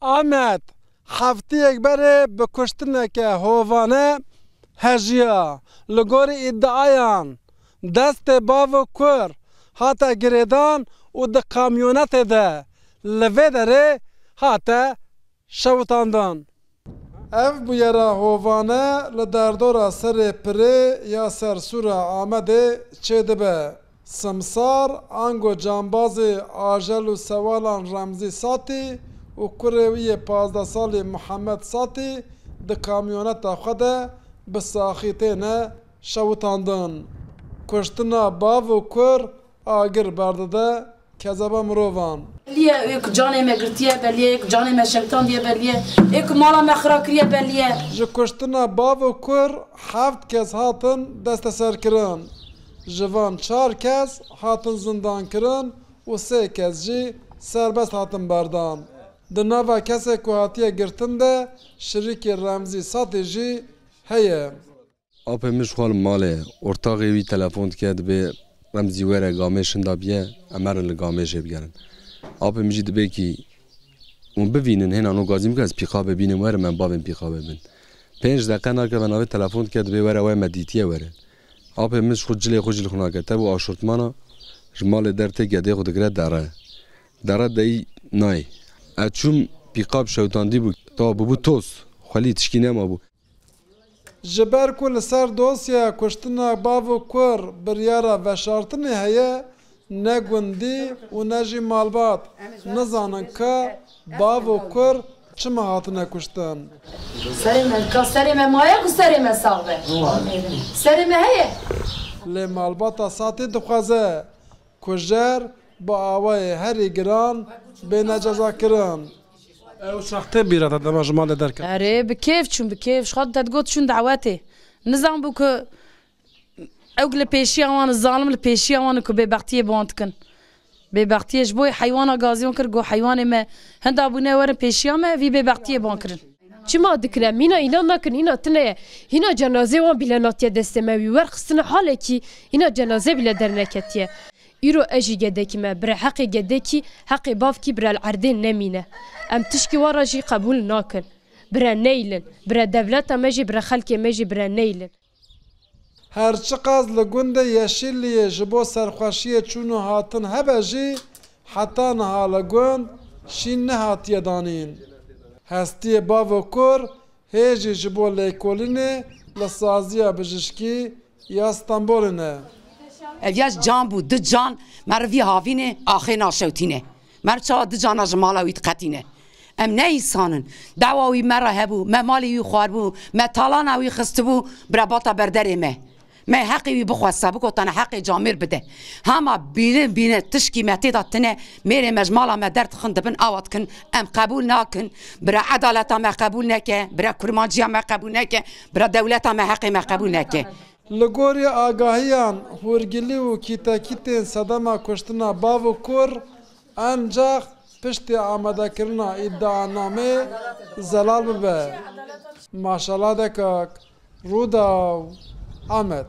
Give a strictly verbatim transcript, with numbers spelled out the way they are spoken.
Amed heftiyek berê bi kuştineke hovane hejiya. Li gorî îdiayan, destê bav û kur hate girêdan û di kamyonetê de li vê derê hate şewitandin. Ev bûyera hovane li derdora Serê Pirê ya sersûra Amedê çêdibe. Simsar, ango cambazê ajel û sewalan Remzî Satî û kurê wî yê pazdeh salî Mihemed Satî di kamyoneta xwe de bi saxî têne şewitandin. Kuştina bav û kur agir berdide kezeba mirovan. Belliye, ê ku canê me girtiye belliye, ê ku canê me şewtandiye belliye, ê ku mala me xira kiriye belliye. Ji kuştina bav û kur heft kes hatin desteserkirin. Ji van çar kes hatin zindankirin û sê kes jî serbest hatin berdan. Di nava kesê ku hatiye girtin de şirîkê Remzî Satê jî heye. Apê min ji xwe li malê ye. Ortaxê wî telefon dike, dibê Remzî were Gamêş hinda biye, em herin li Gamêşê bigerin. Apê min jî dibê kî hûn bivînin, hêna no gazî min ke ez pîqabê bînim werim, em bavên pîqabê bin. Pênc deqe nakeve navê telefon dike, dibê were we me dîtiye were. Apê min ji xwe cilê xwe jî li xwe nake, te bû aşortmana, ji malê dertê gedê xwe digire dere. Dere deyî nayê. Ez çûm pîqab şewtandî bû, tawa bûbû toz, xwelî tişkî nema bû. Ji ber ku li ser dosyaya kuştina bav û kur biryara veşartinê heye, ne gundî û ne jî malbat nizanin ka bav û kur çima hatine kuştin. Serê me, ka serê me maye ku serê me sax be. Serê me heye. Lê malbata Satî dixwaze kujer bi awayê herî giran bêne cezakirin. Ew saxtê bîra te dema ji malê derket. Erê, bi kêf çûn, bi kêf. Ji xwe te digot çûn dawetê. Nizan bû ku ew li pêşiya wan, zalim li pêşiya wan ku bêbextiyê bi wan dikin. Bêbextiyê ji bo heywana gaziyon kir, got heywanê me hinda bûne werin pêşiya me, vî bêbextiyê bi wan kirin. Çima dikin em? Hîna înan nakin, hîna tune ye. Hîna cenazê wan bîle natiye destê me wî werxistine halekî hîna cenazê bîle derneketiye. Îro ez jî gedekî me, bire heqê gedekî, heqê bavkî bire li erdê nemîne. Em tişkî wan re jî qebûl nakin. Bire neylin. Bire dewleta me jî, bire xelkê me jî bire neylin. Her çiqas li gundê Yeşîliyê ji bo serxweşiyê çûn û hatin hebe jî, heta niha li gund şîn nehatiye danîn. Hestiyê bav û kur hê jî ji bo lêkolînê li saziya bijişkî ya Stenbolê ne. Ev ya can bû, du can, meriv vî havînê axê naşewtîne. Meriv çawa du cana ji mala wî diqetîne? Em ne însan in. Dawa wî me re hebû, me malê wî xwarbû, me talana wî xistibû, bira bata berderê me. Me heqê wî bixwesta, bigotane heqê camêr bide. Hema bînin bîne tişkî me tê de tine, mêrê me ji mala me derdixin dibin awa dikin, em qebûl nakin. Bira edaleta me qebûl neke, bira kurmanciya me qebûl neke, bira dewleta me heqê me qebûl neke. Li gorî agahiyan, hûrgilî û kîtekîtên sedema kuştina bav û kur, encax piştî amadekirina îdianamê zelal bibe. Maşala Dekak, Rûdaw, Amed.